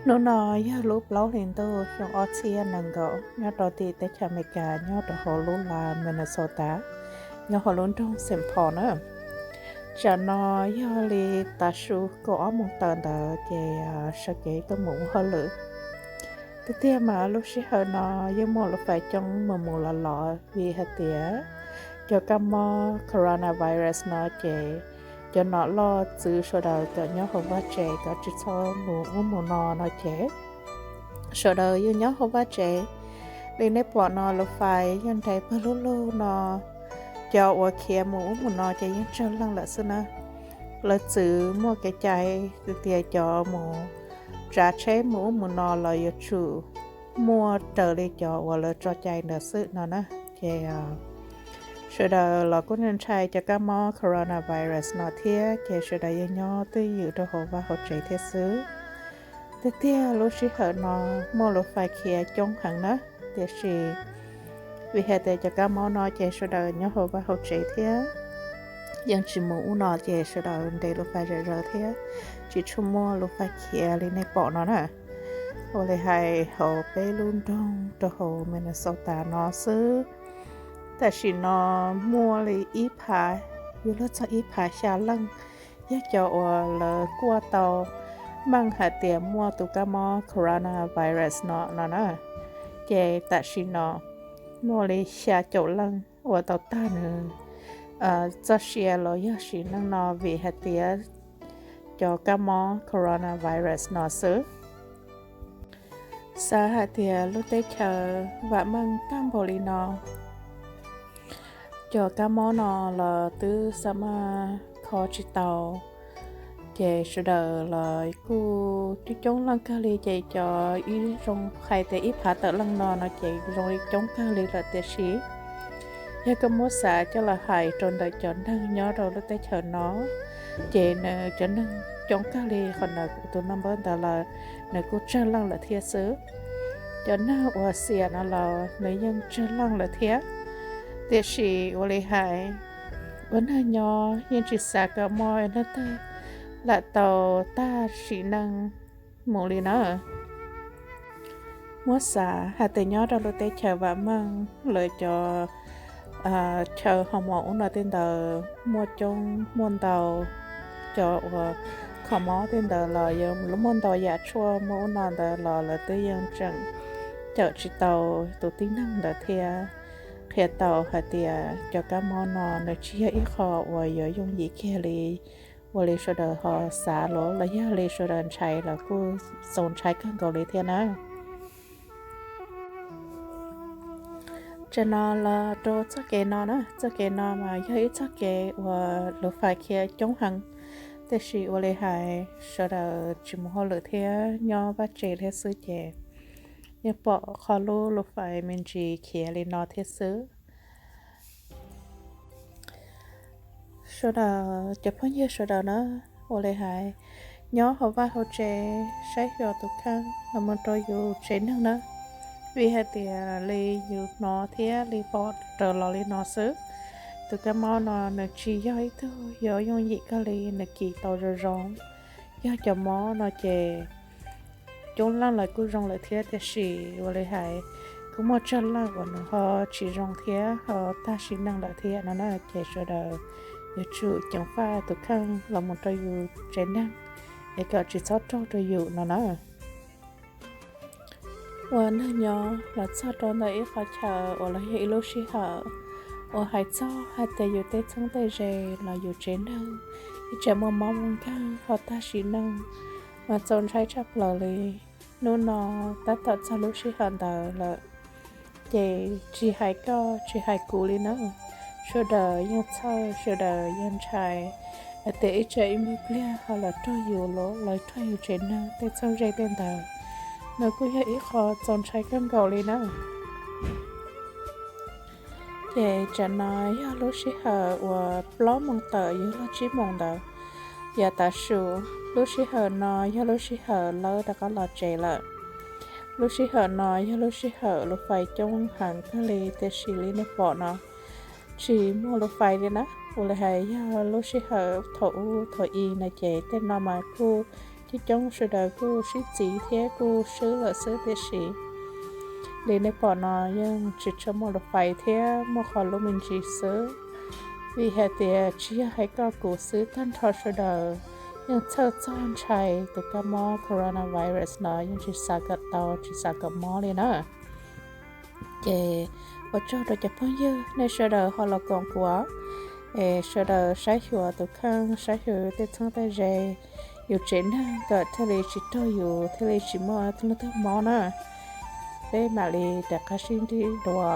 Hnub no yog lub plaub hlis ntuj xyoo ob txhiab nees nkaum nyob rau tim teb chaws Amelikas nyob rau hauv lub laj Minnesota, nyob hauv lub nroog Saint Paul na. Tsam no yog li tav su kaum ob moos tawm ntawd ces sawv kev tuaj mus ua hauj lwm. Tiag tiag mas lub sij hawm no yeej muaj lub fais coob mus mus los los vim hais tias cov kab mob coronavirus no ces cov nom loj txwv sawv daws kom nyob hauv vaj tsev kom tsis txhob mus ub mus no no ces sawv daws yeej nyob hauv vaj tsev. Li nej pom no lub fais yeej nres pawg lug lug no, cov uas khiav mus ub mus no ces yeej tsawg leej lawm xwb na. Lawv txwv muaj kev cai tias cov mus tsav tsheb mus ub mus no los yuav tsum muaj raws li cov uas lawv tso cai ntawd xwb no na. Ces sawv daws los kuj ntshai cov kab mob coronavirus no thiab ces sawv daws yeej nyob twj ywm rau hauv vaj hauv tsev thiab xwb. Tiag tiag lub sij hawm no muaj lub fais khiav coob heev na, tiam sis vim hais tias cov kab mob no ces sawv daws nyob hauv vaj hauv tsev thiab yeej tsis mus ub no ces sawv daws nres lub fais zom zaws thiab tsis tshua muaj lub fais khiav li nej pom no na. Ua li hais hauv peb lub nroog rau hauv Minnesota no xwb, tam sim no muaj li ib phav, yuav luag txog ib phav xya leej yog cov uas lawv kuaj tau meej hais tias muaj tus kab mob coronavirus no no na. Ces tam sim no muaj li xya caum leej uas tau tag nws txoj sia los yog sim neej no vim hais tias cov kab mob coronavirus no xwb. Xav hais tias lub teb chaws vam meej tag npaum li no, cov kab mob no los twb xa maj kho tsis tau, ces sawv daws los kuj coob coob leej kawg li ces cov ib zoo hais tias ib phav tawm leej no no ces zoo li coob kawg li lawm tiam sis yog koj muab xav coj los hais rau ntawm cov neeg nyob rau lub teb chaws no ces nws cov neeg coob kawg li qhov ntawd, tus no npawb ntawd los nws kuj tsawg leej lawm thiab xwb. Cov neeg uas xiam no los nws yeej tsawg leej lawm thiab. Tiam sis ua li hais ua neeg nyob yeej tsis xav kom mob neeg twg lam tau tag sim neej mus li na. Muab xav hais tias nyob rau lub teb chaws vam meej lawv cov chaw ho mos ub no tej ntawd muaj coob muaj ntau, cov uas kho mob tej ntawd los yuav muaj ntau yam tshuaj muaj ub no ntawd los lawv twb yeej tseem cawm tsis tau tus tib neeg ntawd thiab. Qhia tau hais tias cov kab mob no nws tsis yog ib qho uas yuav yooj yim kiag li ua li sawv daws ho xav los los yog li sawv daws ntshai los kuj txaus ntshai kawg nkaus li thiab na. Tsam no los rau txoj kev no na, txoj kev no mas yog ib txoj kev uas lub fais khiav coob heev, tiam sis ua li hais sawv daws tsis mus hauj lwm thiab nyob vaj tsev thiab xwb ces yeej pom qhov lub lub fais me ntsis khiav li no thiab xwb. Sawv daws cov phooj ywg sawv daws na, ua li hais nyob hauv vaj hauv tsev saib xyuas tus kheej los mus rau yus tsev neeg na, vim hais tias li yus hnov thiab li pom raws los li no xwb, tus kab mob no nws tsis yog ib tug yuav yooj yim kawg li, nws kis tau zoo zoo. Yog cov mob no ces coob leej lawv kuj zoo lawm thiab, tiam sis ua li hais kuj muaj tsawg leej uas nws ho tsis zoo thiab ho tag sim neej lawm thiab no na. Ces sawv daws yuav tsum ceev faj tus kheej los mus rau yus tsev neeg es kom tsis txhob raug rau yus no na. Ua neeg nyob los txog rau ntawm ib qhov chaw uas los yog ib lub sij hawm uas hais txog hais tias yus tej txheeb tej ze los yus tsev neeg ib txhia muaj mob muaj nkeeg ho tag sim neej, mas txaus ntshai tshaj plaws li. Hnub no tab tom txog lub sij hawm ntawd lawm, ces tsis hais koj tsis hais kuv li na, sawv daws yeej txhawj sawv daws yeej ntshai hais tias ib tsam ib pliag ho los raug yus los los raug yus tsev neeg tej txheeb ze tej ntawd, nws kuj yog ib qho txaus ntshai kawg nkaus li na. Ces tsam no yog lub sij hawm uas plaub moos tawm yuav luag tsib moos ntawd, yav tav su. Lub sij hawm no yog lub sij hawm lawv rov qab los tsev lawm. Lub sij hawm no yog lub sij hawm lub fais coob heev kawg li, tiam sis li nej pom no tsis muaj lub fais li na. Ua li hais yog lub sij hawm thaum ub thaum i no ces tej no mas kuj coob coob sawv daws kuj sib txiv thiab kuj swb lawm xwb, tiam sis li nej pom no yeej tsis tshua muaj lus fais thiab muaj qhov lub me ntsis xwb. Vim hais tias tsis yog hais koj kuv xwb, tag nrho sawv daws yeej txhawj txog ntshai tus kab mob coronavirus no, yeej tsis xav kom tau, tsis xav kom mob li na. Ces ua tsaug rau cov phooj ywg nej sawv daws ho los koom kuv, es sawv daws saib xyuas tus kheej, saib xyuas tej txheeb tej ze, yus tsev neeg kom thiaj li tsis raug yus, thiaj li tsis muaj leej twg mob na. Peb mam li rov qab sib ntsib dua.